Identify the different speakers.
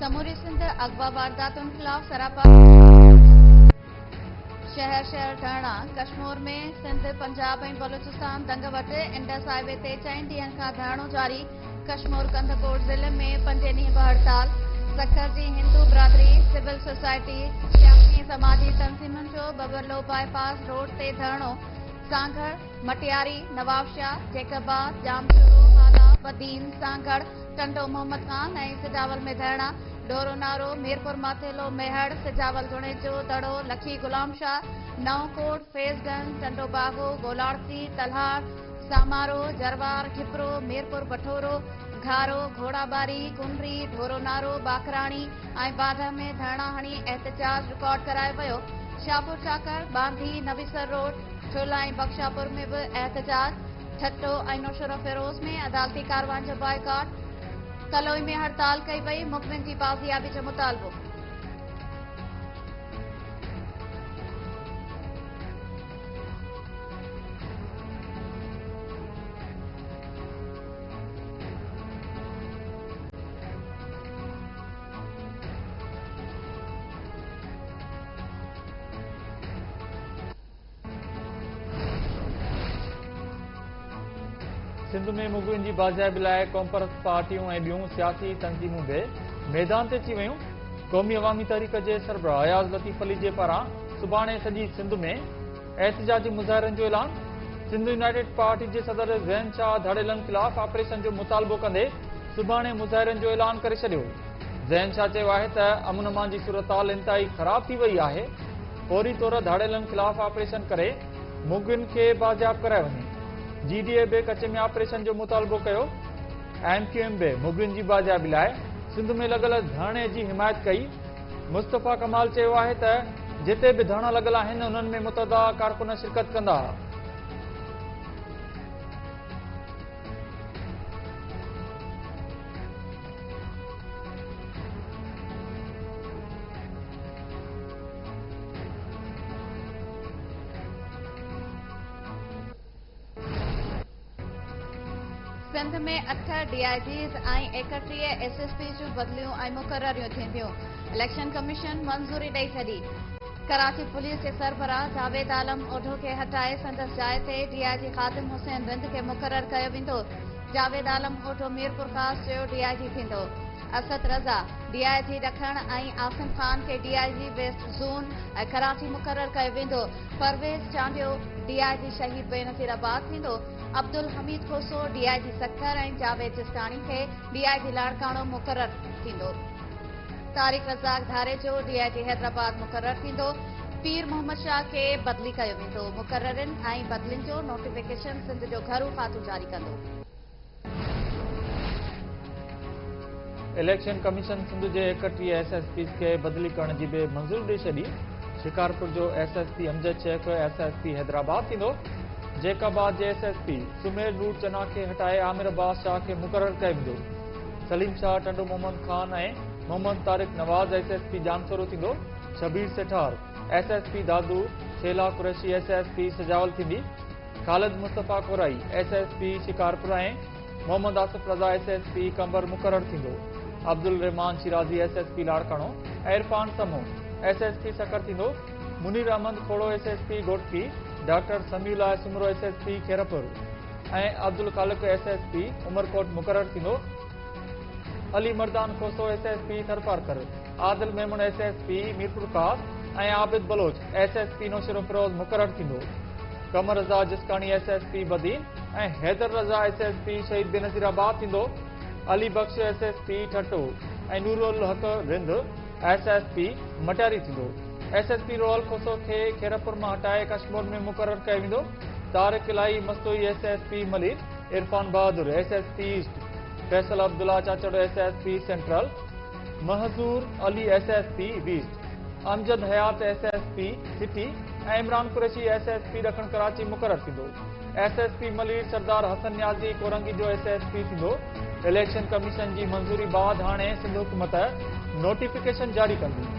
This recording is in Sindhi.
Speaker 1: سموري سنڌ اغوا وارداتن خلاف سراپا شهر شهر ڌرڻا، ڪشمور ۾ سنڌ، پنجاب ۽ بلوچستان دنگ وٽ انڊس هاء وي تي چئن ڏينهن کان ڌرڻو جاري، ڪشمور ڪنڌڪوٽ ضلعي ۾ پنجين ڏينهن به هڙتال، سکر جي هندو برادري، سول سوسائٽي، سياسي ۽ سماجي تنظيمن جو ٻٻرلو باء پاس روڊ تي ڌرڻو، سانگهڙ، مٽياري، نوابشاهه، جيڪب آباد، ڄامشورو، هالا، بدين، سانگهڙ، ٽنڊو محمد خان ۽ سجاول ۾ ڌرڻا، ڍورو نارو، ميرپور ماٿيلو، ميهڙ، سجاول جوڻيجو، دڙو، لکي غلام شاهه، نئون ڪوٽ، فيض گنج، ٽنڊو باگو، گولاڙچي، تلهار، سامارو، جروار، کپرو، ميرپور بٺورو، گهارو، گهوڙاٻاري، ڪنري، ڍورو نارو، باقراڻي ۽ باڊهه ۾ ڌرڻا هڻي احتجاج رڪارڊ ڪرايو ويو. شاهپور چاڪر، ٻانڌي، نويسر روڊ، ٺل ۽ بخشاپور ۾ به احتجاج، ٺٽو ۽ نوشهروفيروز ۾ عدالتي ڪارروائين جو بائيڪاٽ، ڪلوئي ۾ هڙتال ڪئي وئي، مغوين جي بازيابي جو مطالبو.
Speaker 2: سنڌ ۾ مغوين جي بازيابي لاء قومپرست پارٽيون ۽ ٻيون سياسي تنظيمون به ميدان تي اچي ويون. قومي عوامي تحريڪ جي سربراهه اياز لطيف پليجي پاران سڀاڻي سڄي سنڌ ۾ احتجاجي مظاهرن جو اعلان. سنڌ يونائيٽيڊ پارٽي جي صدر زين شاهه ڌاڙيلن خلاف آپريشن جو مطالبو ڪندي سڀاڻي مظاهرن جو اعلان ڪري ڇڏيو. زين شاهه چيو آهي ته امن امان جي صورتحال انتهائي خراب ٿي وئي آهي، فوري طور ڌاڙيلن خلاف آپريشن ڪري مغوين کي بازياب ڪرايو وڃي. جي ڊي اي به ڪچي ۾ آپريشن جو مطالبو ڪيو. ايم ڪيو ايم به مغوين جي بازيابي لاء سنڌ ۾ لڳل ڌرڻي جي حمايت ڪئي. مصطفيٰ ڪمال چيو آهي ته جتي به ڌرڻا لڳل آهن انهن ۾ متحده ڪارڪن شرڪت ڪندا.
Speaker 1: Sindh ۾ 8 D I Gs ۽ 31 S S Ps جون بدليون ۽ مقرريون ٿينديون، اليڪشن ڪميشن منظوري ڏئي ڇڏي. ڪراچي پوليس جي سربراهه جاويد عالم اوڍو کي هٽائي سندس جاء تي ڊي I جي خادم حسين رند کي مقرر ڪيو ويندو. جاويد عالم اوڍو ميرپورخاص جو ڊي I جي ٿيندو. اسد رضا ڊي I جي ڏکڻ ۽ عاصم خان کي D I G west zone ۽ Karachi مقرر ڪيو ويندو. پرويز چانڊيو ڊي I جي شهيد بينظير آباد ٿيندو. عبدالحميد کوسو ڊي I جي سکر ۽ جاويد جسڪاڻي کي ڊي I جي لاڙڪاڻو مقرر ٿيندو. طارق رزاق ڌاريجو ڊي I جي حيدرآباد مقرر ٿيندو. پير محمد شاهه کي بدلي ڪيو ويندو. مقررين ۽ بدلين جو نوٽيفڪيشن سنڌ جو گهرو کاتو جاري ڪندو.
Speaker 2: اليڪشن ڪميشن سنڌ جي 31 ايس ايس پيز کي بدلي ڪرڻ جي به منظوري ڏئي ڇڏي. شڪارپور جو S S P Amjad Shaikh S S P Hyderabad ٿيندو. جيڪب آباد جي S S P Sumair Noor Channa کي هٽائي عامر عباس شاهه کي مقرر ڪيو ويندو. Saleem Shah Tando Muhammad Khan ۽ Muhammad Tariq Nawaz S S P Jamshoro ٿيندو. Shabbir Sethar S S P Dadu, Sheila Qureshi S S P Sujawal ٿيندي. Khalid Mustafa Korai S S P Shikarpur ۽ Muhammad Asif Raza S S P Qambar مقرر ٿيندو. Abdulrahman Shirazi S S P Larkana ۽ Irfan Samoon S S P Sukkur ٿيندو. Munir Ahmed Khuhro S S P Ghotki, doctor Samiullah Soomro S S P Khairpur ۽ Abdul Khaliq S S P Umerkot مقرر ٿيندو. Ali Mardan Khoso S S P Tharparkar, Adil Memon S S P Mirpurkhas ۽ Abid Baloch S S P Naushahro Feroze مقرر ٿيندو. Qamar Raza Jiskani S S P Badin ۽ Haider Raza S S P Shaheed Benazirabad ٿيندو. Ali Bakhsh S S P Thatta ۽ Noor ul Haq Rind S S P Matiari ٿيندو. S S P Rohal Khoso کي خيرپور مان هٽائي ڪشمور ۾ مقرر ڪيو ويندو. Tariq Elahi Mastoi S S P Malir, Irfan Bahadur S S P east, Faisal Abdullah Chachar S S P central, Mahjoor Ali S S P west, Amjad Hayat S S P city ۽ Imran Qureshi S S P ڏکڻ ڪراچي مقرر ٿيندو. S S P Malir Sardar Hassan Niazi Korangi جو ايس ايس پي ٿيندو. اليڪشن ڪميشن جي منظوري بعد هاڻي سنڌ حڪومت نوٽيفڪيشن جاري ڪندي.